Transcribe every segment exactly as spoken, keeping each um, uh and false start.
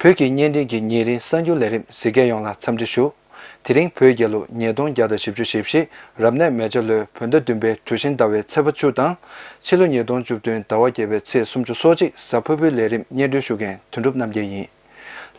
བོད་ཀྱི་བརྙན་འཕྲིན་གྱི་ཉིན་རེའི་གསར་འགྱུར་ལས་རིམ་གཟིགས་མཁན་ཡོངས་ལ་འཚམས་འདྲི་ཞུ། དེ་རིང་བོད་རྒྱལ་ལོ་ཉིས་སྟོང་བརྒྱ་དང་བཞི་བཅུ་ཞེ་བཞི། རབ་གནས་མེ་བྱ་ལོའི་བོད་ཟླ་བདུན་པའི་གྲུ་བཞིན་ཟླ་བའི་ཚེས་པ་བཅུ་དང་། ཕྱི་ལོ་ཉིས་སྟོང་བཅུ་བདུན་ཟླ་བ་བརྒྱད་པའི་ཚེས་སུམ་ཅུ་སོ་གཅིག་གཟའ་ཕུར་བུའི་ལས་རིམ་སྙན་སྒྲོན་ཞུ་མཁན་དོན་གྲུབ་རྣམ་རྒྱལ་ཡིན།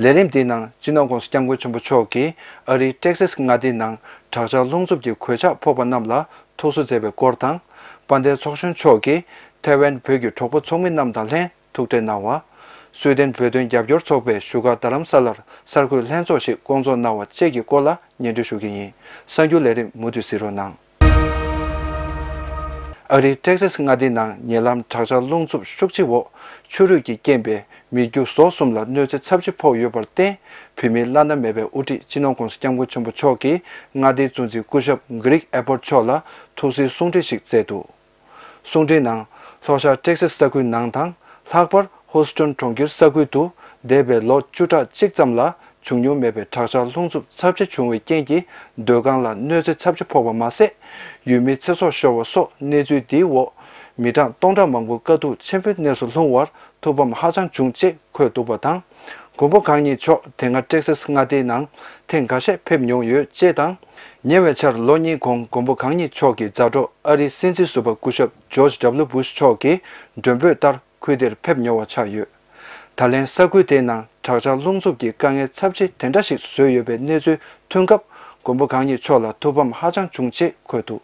ལས་རིམ་འདིའི་ནང་སྤྱི་ནོར་༸གོང་ས་༸སྐྱབས་མགོན་ཆེན་པོ་མཆོག་གིས་ཨ་རིའི་ཊེག་སཱས་མངའ་སྡེའི་ནང་དྲག་ཆར་རླུང་འཚུབ་ཀྱི་གོད་ཆག་ཕོག་པ་རྣམས་ལ་ཐུགས་གསོ་མཛད་པའི་སྐོར་དང་། དཔལ་ལྡན་ཚོགས་གཞོན་མཆོག་གིས་ཐའེ་ཝན་བོད་ཀྱི་གྲོགས་པོ་ཚོགས་མི་རྣམས་དང་ལྷན་ཐུག་འཕྲད་གནང་བ། སུའེ་ཏེན་བོད་དོན་རྒྱབ་སྐྱོར་ཚོགས་པས་བཞུགས་སྒར་རྡ་རམ་ས་ལར་གསར་འགོད་ལྷན་ཚོགས་ཤིག་བསྐོང་ཚོགས་གནང་བ་བཅས་ཀྱི་སྐོར་ལ་སྙན་སྒྲོན་ཞུ་གི་ཡིན། གསར་འགྱུར་ལས་རིམ་མུ་མཐུད་གཟིགས་རོགས་གནང་། ཨ་རིའི་ཊེག་སཱས་མངའ་སྡེའི་ནང་ཉེ་ལམ་དྲག་ཆར་རླུང་འཚུབ་ཤུགས་ཆེ་འོག་ཆུ་རུད་ཀྱི་རྐྱེན་པས་མི་རྒྱུ་ཟོག་གསུམ་ལ་གནོད་འཚེ་ཚབས་ཆེ་ཕོག་ཡོད་པར་བརྟེན། བོད་མིའི་བླ་ན་མེད་པའི་དབུ་ཁྲིད་སྤྱི་ནོར་༸གོང་ས་༸སྐྱབས་མགོན་ཆེན་པོ་མཆོག་གིས་མངའ་སྡེའི་གཙོ་འཛིན་སྐུ་ཞབས་གྷི་རིག་ཨེ་པོར་མཆོག་ལ་ཐུགས་གསོའི་གསུང་འཕྲིན་ཞིག་བསྩལ་འདུག། གསུང་འཕྲིན་ནང་། ལྷོ་ཤར་ཊེག་སཱས་ས་ཁུལ་ནང་དང་། ལྷག་པར་ཧུ་སི་ཊོན་གྲོང་ཁྱེར་ས་ཁུལ་དུ། འདས་པའི་ལོ་བཅུ་ཕྲག་གཅིག་ཙམ་ལ་བྱུང་མྱོང་མེད་པའི་དྲག་ཆར་རླུང་འཚུབ་ཚབས་ཆེ་བྱུང་བའི་རྐྱེན་གྱིས། སྡོད་ཁང་ལ་གནོད་འཚེ་ཚབས་ཆེ་ཕོག་པ་མ་ཟད། ཡུལ་མིའི་ཚེ་སྲོག་ཤོར་བ་སོགས་གནས་ཚུལ་འདིའི་འོག་མི་གྲངས་སྟོང་ཕྲག་མང་པོ་དཀའ་སྡུག་ཆེན་པོའི་གནས་སུ་ལྷུང་བར་ཐུགས་ཕམ་ཧ་ཅང་བྱུང་ཅེས་འཁོད་འདུག་པ་དང་། མགོན་པོ་གང་ཉིད་མཆོག་དེ་སྔ་ཊེག་སཱས་མངའ་སྡེའི་ནང་ཐེངས་འགའ་ཤས་ཕེབས་མྱོང་ཡོད་ཅེས་དང་། ཉེ་བའི་ཆར་ལོ་གཉིས་གོང་མགོན་པོ་གང་ཉིད་མཆོག་གི་མཛའ་གྲོགས་ཨ་རིའི་སྲིད་འཛིན་ཟུར་པ་སྐུ་ཞབས་ཇོརྗ་ཌབ་ལུ་བུ་ཤ་མཆོག་གིས་མགྲོན་འབོད་ལྟར་ཁུལ་དེར་ཕེབས་མྱོང་བ་ཆགས་ཡོད། ད་ལན་ས་ཁུལ་དེའི་ནང་དྲག་ཆར་རླུང་འཚུབ་ཀྱི་དཀའ་ངལ་ཚབས་ཆེ་དེ་འདྲ་ཞིག་བཟོས་ཡོད་པའི་གནས་ཚུལ་ཐོན་སྐབས། མགོན་པོ་གང་ཉིད་མཆོག་ལ་ཐུགས་ཕམ་ཧ་ཅང་བྱུང་ཅེས་འཁོད་འདུག།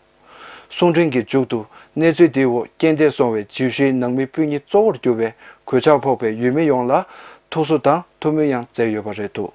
གསུང་འཕྲིན་གྱི་མཇུག་ཏུ། གནས་ཚུལ་འདིའི་འོག་རྐྱེན་འདས་སོང་བའི་འཇིགས་ཞུའི་ནང་མི་སྤུན་ཉེ་གཙོ་བོར་གྱུར་བའི་གོད་ཆག་ཕོག་པའི་ཡུལ་མི་ཡོངས་ལ་ཐུགས་གསོ་དང་ཐུགས་སྨོན་ཡང་བསྩལ་ཡོད་པ་རེད་འདུག།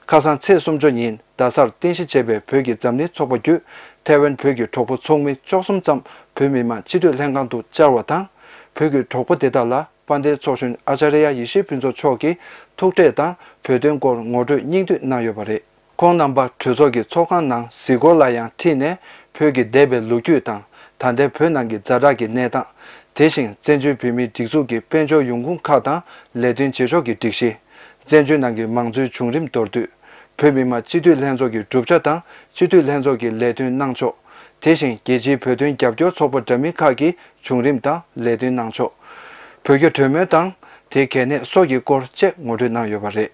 ཁ་སང་ཚེས་སུམ་ཅུ་ཉིན་རྡ་སར་རྟེན་གཞི་བྱས་པའི་བོད་ཀྱི་འཛམ་གླིང་ཚོགས་པ་བརྒྱུད། ཐའེ་ཝན་བོད་ཀྱི་གྲོགས་པོ་ཚོགས་མི་བཅུ་གསུམ་ཙམ་བོད་མི་མང་སྤྱི་འཐུས་ལྷན་ཁང་དུ་བཅར་བ་དང་། བོད་ཀྱི་གྲོགས་པོ་དེ་དག་ལ་དཔལ་ལྡན་ཚོགས་གཞོན་ཨ་ཅཱརྱ་ཡེ་ཤེས་ཕུན་ཚོགས་མཆོག་གིས་ཐུག་འཕྲད་དང་བོད་དོན་སྐོར་ངོ་སྤྲོད་སྙིང་བསྡུས་གནང་ཡོད་པ་རེད། ཁོང་རྣམ་པ་གྲོས་ཚོགས་ཀྱི་ཚོགས་ཁང་ནང་གཟིགས་སྐོར་ལ་ཡང་ཁྲིད་ནས། བོད་ཀྱི་འདས་པའི་ལོ་རྒྱུས་དང་། ད་ལྟའི་བོད་ནང་གི་ཛ་དྲག་གི་གནས་སྟངས། དེ་བཞིན་བཙན་བྱོལ་བོད་མིའི་སྒྲིག་འཛུགས་ཀྱི་དཔལ་འབྱོར་ཡོང་ཁུངས་ཁག་དང་ལས་དོན་བྱེད་ཕྱོགས་ཀྱི་སྒྲིག་གཞི། བཙན་བྱོལ་ནང་གི་མང་གཙོའི་བྱུང་རིམ་མདོར་བསྡུས། བོད་མི་མང་སྤྱི་འཐུས་ལྷན་ཚོགས་ཀྱི་གྲུབ་ཆ་དང་སྤྱི་འཐུས་ལྷན་ཚོགས་ཀྱི་ལས་དོན་གནང་ཕྱོགས། དེ་བཞིན་རྒྱལ་སྤྱིའི་བོད་དོན་རྒྱབ་སྐྱོར་ཚོགས་པ་འདྲ་མིན་ཁག་གི་བྱུང་རིམ་དང་ལས་དོན་གནང་ཕྱོགས། བོད་རྒྱ་གྲོས་མོལ་དང་དེའི་གལ་གནད་སོགས་ཀྱི་སྐོར་བཅས་ངོ་སྤྲོད་གནང་ཡོད་པ་རེད།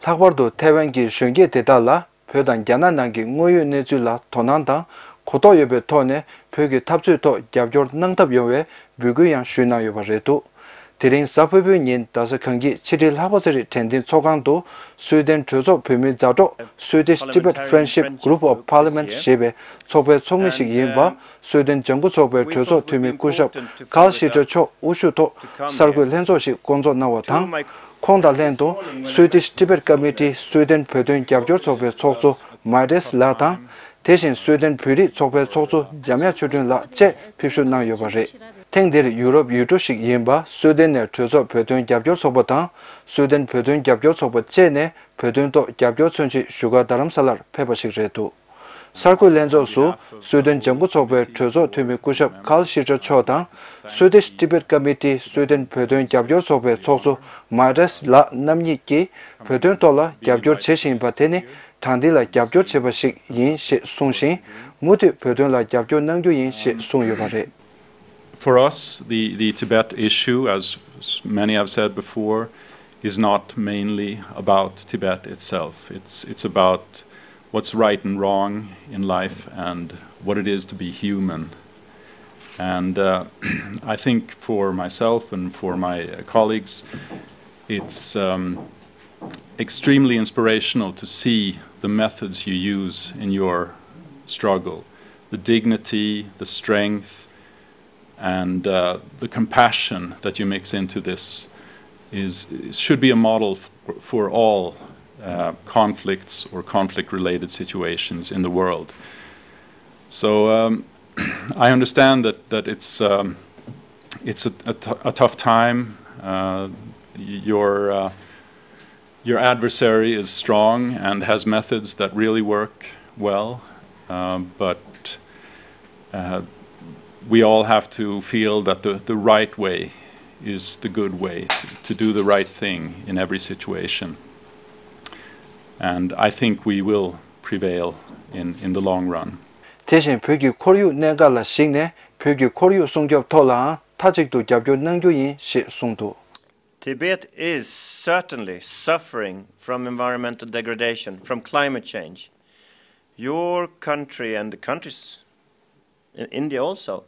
ལྷག་པར་དུ་ཐའེ་ཝན་གྱི་གཞོན་སྐྱེས་དེ་དག་ལ། བོད་དང་རྒྱ་ནག་ནང་གི་དངོས་ཡོད་གནས་ཚུལ་ལ་དོ་སྣང་དང་གོ་རྟོགས་ཡོད་པའི་ཐོག་ནས་བོད་ཀྱི་འཐབ་རྩོད་ཐོག་རྒྱབ་སྐྱོར་གནང་ཐབས་ཡོང་བའི་འབོད་སྐུལ་ཡང་ཞུས་གནང་ཡོད་པ་རེད་འདུག། དེ་རིང་གཟའ་ཕུར་བུའི་ཉིན་རྡ་ས་གངས་སྐྱིད་ཕྱི་དྲིལ་ལྷག་པ་ཚེ་རིང་དྲན་རྟེན་ཚོགས་ཁང་དུ་སུའེ་ཏེན་གྲོས་ཚོགས་བོད་མིའི་མཛའ་གྲོགས་Swedish Tibet Friendship Group of Parliament ཞེས་པའི་ཚོགས་པའི་ཚོགས་མི་ཞིག་ཡིན་པ། སུའེ་ཏེན་ལྗང་ཁུ་ཚོགས་པའི་གྲོས་ཚོགས་འཐུས་མི་སྐུ་ཞབས་Carl Schlyter མཆོག་དབུ་བཞུགས་ཐོག་གསར་འགོད་ལྷན་ཚོགས་ཤིག་བསྐོང་ཚོགས་གནང་བ་དང་། ཁོང་དང་ལྷན་དུ་Swedish Tibet Committee སུའེ་ཏེན་བོད་དོན་རྒྱབ་སྐྱོར་ཚོགས་པའི་ཚོགས་གཙོ་Maj Ress ལགས་དང་། དེ་བཞིན་སུའེ་ཏེན་བོད་རིགས་ཚོགས་པའི་ཚོགས་གཙོ་འཇམ་དབྱངས་ཆོས་སྒྲོན་ལགས་བཅས་ཕེབས་ཞུགས་གནང་ཡོད་པ་རེད། ཐེངས་འདིར་ཡུ་རོབ་ཡུལ་གྲུ་ཞིག་ཡིན་པ་སུའེ་ཏེན་ནས་གྲོས་ཚོགས་བོད་དོན་རྒྱབ་སྐྱོར་ཚོགས་པ་དང་། སུའེ་ཏེན་བོད་དོན་རྒྱབ་སྐྱོར་ཚོགས་པ་བཅས་ནས་བོད་དོན་ཐོག་རྒྱབ་སྐྱོར་མཚོན་ཆེད་བཞུགས་སྒར་རྡ་རམ་ས་ལར་ཕེབས་པ་ཞིག་རེད་འདུག། གསར་འགོད་ལྷན་ཚོགས་སུ་སུའེ་ཏེན་ལྗང་ཁུ་ཚོགས་པའི་གྲོས་ཚོགས་འཐུས་མི་སྐུ་ཞབས་Carl Schlyter མཆོག་དང་། Swedish Tibet Committee སུའེ་ཏེན་བོད་དོན་རྒྱབ་སྐྱོར་ཚོགས་པའི་ཚོགས་གཙོ་Maj Ress ལགས་རྣམ་གཉིས་ཀྱིས་བོད་དོན་ཐོག་ལ་རྒྱབ་སྐྱོར་བྱེད་བཞིན་པ་དེ་ནི་དྲང་བདེན་ལ་རྒྱབ་སྐྱོར་བྱེད་པ་ཞིག་ཡིན་ཞེས་གསུངས་ཤིང་། མུ་མཐུད་བོད་དོན་ལ་རྒྱབ་སྐྱོར་གནང་རྒྱུ་ཡིན་ཞེས་གསུངས་ཡོད་པ་རེད། For us, the, the Tibet issue, as many have said before, is not mainly about Tibet itself. It's, it's about what's right and wrong in life and what it is to be human. And uh, I think for myself and for my uh, colleagues, it's um, extremely inspirational to see the methods you use in your struggle, the dignity, the strength, and uh, the compassion that you mix into this is should be a model for, for all uh, conflicts or conflict-related situations in the world. So um, I understand that that it's um, it's a, a, t- a tough time. Uh, your uh, your adversary is strong and has methods that really work well, uh, but uh, we all have to feel that the, the right way is the good way, to do the right thing in every situation. And I think we will prevail in, in the long run. དེ་བཞིན་བོད་ཀྱི་ཁོར་ཡུག་གནད་འགག་ལ་གཞིགས་ནས་བོད་ཀྱི་ཁོར་ཡུག་སྲུང་སྐྱོབ་ཐོག་ལའང་མཐའ་གཅིག་ཏུ་རྒྱབ་སྐྱོར་གནང་རྒྱུ་ཡིན་ཞེས་གསུངས་འདུག། Tibet is certainly suffering from environmental degradation, from climate change. Your country and the countries in India also,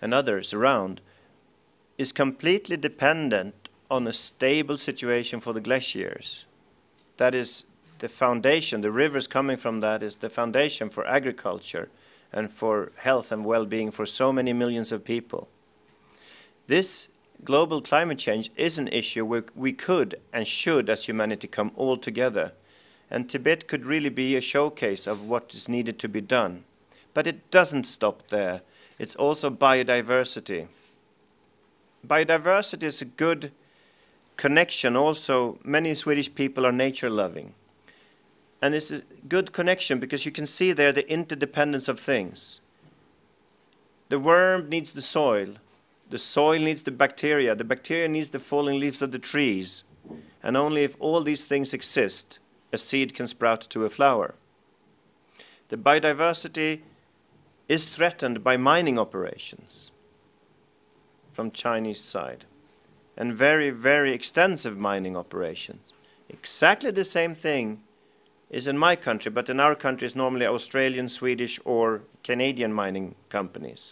and others around, is completely dependent on a stable situation for the glaciers. That is the foundation, the rivers coming from that is the foundation for agriculture and for health and well-being for so many millions of people. This global climate change is an issue where we could and should, as humanity, come all together. And Tibet could really be a showcase of what is needed to be done. But it doesn't stop there. It's also biodiversity. Biodiversity is a good connection. Also, many Swedish people are nature loving. And it's a good connection because you can see there the interdependence of things. The worm needs the soil. The soil needs the bacteria. The bacteria needs the falling leaves of the trees. And only if all these things exist, a seed can sprout to a flower. The biodiversity is threatened by mining operations from Chinese side, and very, very extensive mining operations. Exactly the same thing is in my country, but in our country it's normally Australian, Swedish, or Canadian mining companies.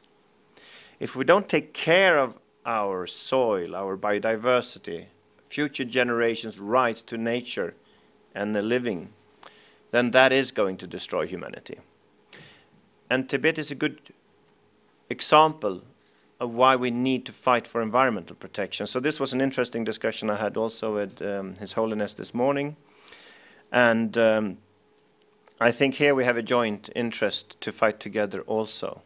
If we don't take care of our soil, our biodiversity, future generations' right to nature and the living, then that is going to destroy humanity. And Tibet is a good example of why we need to fight for environmental protection. So this was an interesting discussion I had also with um, His Holiness this morning. And um, I think here we have a joint interest to fight together also.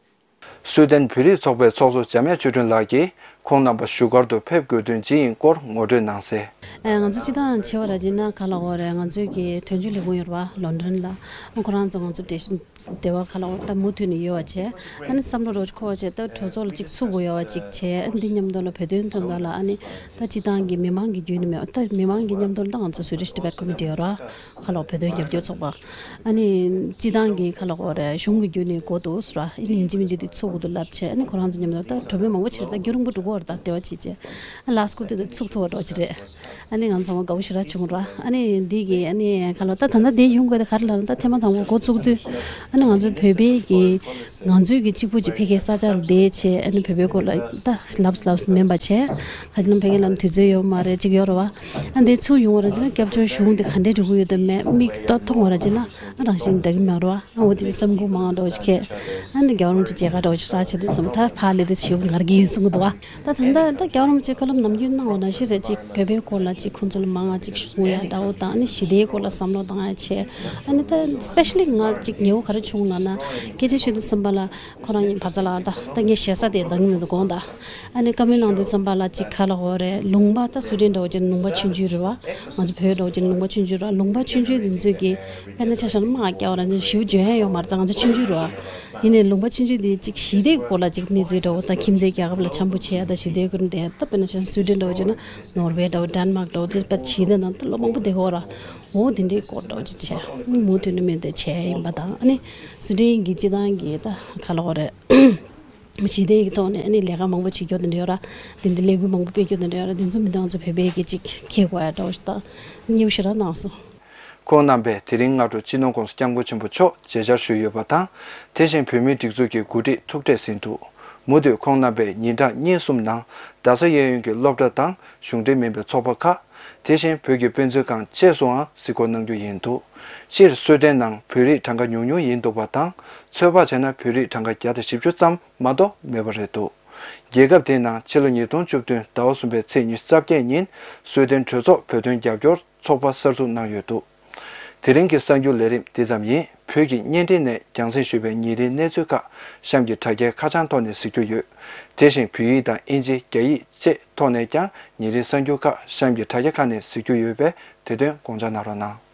སུའེ་ཏེན་བོད་རིགས་ཚོགས་པའི་ཚོགས་གཙོ་འཇམ་དབྱངས་ཆོས་སྒྲོན་ལགས་ཀྱིས་ཁོང་རྣམ་པ་བཞུགས་སྒར་དུ་ཕེབས་དགོས་དོན་ཇི་ཡིན་སྐོར་ངོ་སྤྲོད་གནང་གསལ། ཨ། ང་ཚོ་སྤྱི་བཏང་བྱས་པ་ར་ཅིག་ན་ག་ལ་འོ་རེད། ང་ཚོའི་གི་དོན་གཅོད་ལས་ཁུངས་ཡོད་རེད་བ། ལོན་ཌོན་ལ། ཨ། ཁོ་རང་ཚོ་ང་ཚོ་འབྲེལ་འབྲེལ་བ་ག་ལ་འོ་ད་མུ་མཐུད་ནས་ཡོད་པ་བྱས། ཨ་ནི་བསམ་བློ་རོགས་འཁོར་བ་བྱས། ད་གྲོས་ཚོགས་ལ་ཅིག་ཚུགས་དགོས་ཡོད་པ་ཅིག་བྱས། ཨ་ནི་འདི་མཉམ་དུ་ལ་བོད་དོན་དོན་དག་ལ། ཨ་ནི་ད་སྤྱི་བཏང་གི་མི་མང་གི་བརྒྱུད་ནས་མེད་པ། ད་མི་མང་གི་མཉམ་དུ་ལ་ད་ང་ཚོ་Swedish Tibet Committee ཡོད་རེད་བ། ག་ལ་འོ་བོད་དོན་རྒྱབ་སྐྱོར་ཚོགས་པ། ཨ་ནི་སྤྱི་བཏང་གི་ག་ལ་འོ་རེད། གཞུང་གི་བརྒྱུད་ནས་དགོས་འདུག་ཟེར་བ། ཨ་ནི་ཡིན་གཅིག་མིན་གཅིག་དེ་ཚུགས་དགོས་འདུག་ལབ་བྱས། ཨ་ནི་ཁོ་རང་ཚོ་མཉམ་དུ་ད་གྲོས་མོལ་མང་པོ་བྱས། ད་རྒྱུན་རིང་པོ་འགྲོ་གི་ཡོད་རེད། ད་འབྲེལ་བ་བྱས་བྱས། ཨ། ལས་འགུལ་དེ་ད་ཚུགས་ཐུབ་པ་འདྲ་བོ་ཅིག་རེད། ཨ་ནི་ང་ཚང་མ་དགའ་པོ་ཞེ་དྲག་བྱུང་ར། ཨ་ནི་འདི་གི་ཨ་ནི་ག་ལ་ད་ད་ལྟ་འདི་ཡོང་དགོས་དེ་ག་རེ་ལབ་ན། ད་ཐེངས་མ་དང་པོ་འགོ་བཙུགས་དུས། ཨ་ནི་ང་ཚོ་བོད་པའི་གི་ང་ཚོའི་གི་གཅིག་པུ་གཅིག་ཕ་གིའི་ས་ཆར་བསྡད་བྱས། ཨ་ནི་བོད་པའི་སྐོར་ལ་ད་ལབ་ལབ་མིན་པ་བྱས། ཁ་ཅིག་ལ་ཕ་གི་ལ་ནི་དུས་ཚོད་ཡོད་མ་རེད། ཅིག་ཡོད་རེད་བ། ཨ་འདི་ཚུགས་ཡོང་བ་ར་ཅིག་ན་སྐྱབས་བཅོལ་གཞུང་དེ་ག་འདྲས་འགྲོ་གི་ཡོད་དམ་མེད་མིག་ཏོ་མཐོང་བ་ར་ཅིག་ན། ཨ། རང་བཞིན་འདྲ་གི་མེད་རོ། ཨ། འོ་དེ་བསམ་ཁུག་མང་འདྲ་བོ་ཞིག་ཁེལ། ཨ་ནི་རྒྱལ་བ་རིན་པོ་ཆེ་མཇལ་ཁ་འདྲ་བོ་ཞིག་རག་བྱས་དུས་ཙམ། ད་ཕར་སླེབས་དུས་ཞེ་པོ་ངར་གྱི་ཡིན་གསུང་གི་འདུག་བ། ད་ད་ལྟ་ད་རྒྱལ་བ་རིན་པོ་ཆེ་བཀའ་སློབ་ནམ་རྒྱུན་གནང་བ་ནང་བཞིན་རེད། ཅིག་བོད་པའི་སྐོར་ལ་ཅིག་ཁོང་ཚོ་ལ་མང་ང་ཅིག་གསུང་ཡ་འདྲ་བོ་དང་། ཨ་ནི་ཞི་བདེའི་སྐོར་ལ་བསམ་བློ་བཏང་ཡ་བྱས། ཨ་ནི་ད་སི་པེ་ཤ་ལི་ང་ཅིག་ཉེ་བོ་ག་རེ་བྱུང་ལབ་ན། སྐད་ཆ་བཤད་དུས་ཙམ་པ་ལ་ཁོ་རང་ཡིན་བར་ཚ་ལ། ད་ད་ངས་ཞེ་ས་དེ་འདང་གི་མི་འདུག་དགོངས་དག། ཨ་ནི་བཀའ་མོལ་གནང་དུས་ཙམ་པ་ལ་ཅིག་ག་ལ་འོ་རེད། ལུང་པ་ད་སུའེ་ཏེན་འདྲ་བོ་ཅིག་ལུང་པ་ཆུང་ཆུང་རེད་བ། ང་ཚོ་བོད་འདྲ་བོ་ཅིག་ལུང་པ་ཆུང་ཆུང་རེད་བ། ལུང་པ་ཆུང་ཆུང་དེ་ཚོས་ཀྱི་དཔེར་ན་ཆ་བཞག་ན་མ་སྐྱ་བ་ར་ཅིག་ཞིའུ་འཇོན་ཡ་ཡོད་མ་རེད། ད་ང་ཚོ་ཆུང་ཆུང་རེད་བ། ཡིན་ནའི་ལུང་པ་ཆུང་ཆུང་དེ་ཅིག་ཞི་བདེའི་སྐོར་ལ་ཅིག་གནས་ཚུལ་འདྲ་བོ་དང་། ཁྱིམ་མཚེས་རྒྱལ་ཁབ་ལ་འཆམ་པོ་བྱེད་ཡ་དང་། ཞི་བདེའི་སྐོར་དེ་ད་དཔེར་ན་ཆ་བཞག་ན་སུའེ་ཏེན་འདྲ་བོ་ཅིག་ན་ནོར་ཝེ་འདྲ་བོ་ཌེན་མཱག་འདྲ་བོ་ཅིག་ད་ཞི་བདེ་ནང་ད་ལོ་མང་པོ་བསྡད་ཡོད་ར། འོ་དེ་འདྲའི་སྐོར་འདྲ་བོ་ཅིག་བྱས། མུ་མཐུད་ནས་མི་དེ་བྱས་ཡིན་པ་དང་། ཨ་ནི་སུའེ་ཏེན་གྱི་སྤྱི་བཏང་གི་ད་ག་ལ་འོ་རེད། ཞི་བདེ་ཡི་ཐོག་ནས་ཨ་ནི་ལས་ཀ་མང་པོ་བྱེད་རྒྱུ་དེ་འདྲ་ཡོད་ར། དེ་འདྲའི་ལས་འགུལ་མང་པོ་སྤེལ་རྒྱུ་དེ་འདྲ་ཡོད་ར། དེ་ཚོ་མི་འདང་ཚོ་བོད་པའི་གི་ཅིག་ཁེ་གོ་ཡ་འདྲ་བོ་ཞིག་དང་། སྙིང་ཞེ་དྲག་གནང་སོང་། ཁོང་རྣམ་པས་དེ་རིང་སྔ་དྲོ་སྤྱི་ནོར་༸གོང་ས་༸སྐྱབས་མགོན་ཆེན་པོ་མཆོག་མཇལ་བཅར་ཞུས་ཡོད་པ་དང་། དེ་བཞིན་བོད་མིའི་སྒྲིག་འཛུགས་ཀྱི་འགོ་ཁྲིད་ཐུག་འཕྲད་ཟིན་འདུག། མུ་མཐུད་ཁོང་རྣམ་པས་ཉིན་གྲངས་གཉིས་གསུམ་ནང་རྡ་ས་གཡས་གཡོན་གྱི་སློབ་གྲྭ་དང་གཞུང་འབྲེལ་མིན་པའི་ཚོགས་པ་ཁག། དེ་བཞིན་བོད་ཀྱི་དཔེ་མཛོད་ཁང་བཅས་སུའང་གཟིགས་སྐོར་གནང་རྒྱུ་ཡིན་འདུག། སྤྱིར་སུའེ་ཏེན་ནང་བོད་རིགས་གྲངས་ཀ་ཉུང་ཉུང་ཡིན་འདུག་པ་དང་། ཚོད་དཔག་བྱས་ན་བོད་རིགས་གྲངས་ཀ་བརྒྱ་དང་བཞི་བཅུ་ཙམ་མ་གཏོགས་མེད་པ་རེད་འདུག། རྒྱལ་ཁབ་དེའི་ནང་ཕྱི་ལོ་ཉིས་སྟོང་བཅུ་བདུན་ཟླ་བ་གསུམ་པའི་ཚེས་ཉི་ཤུ་རྩ་བརྒྱད་ཉིན་སུའེ་ཏེན་གྲོས་ཚོགས་བོད་དོན་རྒྱབ་སྐྱོར་ཚོགས་པ་གསར་འཛུགས་གནང་ཡོད་འདུག། དེ་རིང་གི་གསར་འགྱུར་ལས་རིམ་འདི་ཙམ་ཡིན། བོད་ཀྱི་བརྙན་འཕྲིན་ནས་རྒྱང་སྲིང་ཞུས་པའི་ཉིན་རེའི་གནས་ཚུལ་ཁག་གཤམ་གྱི་དྲ་རྒྱའི་ཁ་བྱང་ཐོག་ནས་གཟིགས་རྒྱུ་ཡོད། དེ་བཞིན་བོད་ཡིག་དང་ཨིན་ཇི། རྒྱ་ཡིག་བཅས་ཐོག་ནས་ཀྱང་ཉིན་རེའི་གསར་འགྱུར་ཁག་གཤམ་གྱི་དྲ་རྒྱ་ཁག་ནས་གཟིགས་རྒྱུ་ཡོད་པས། དེ་དོན་དགོངས་འཇགས་གནང་རོགས་གནང་།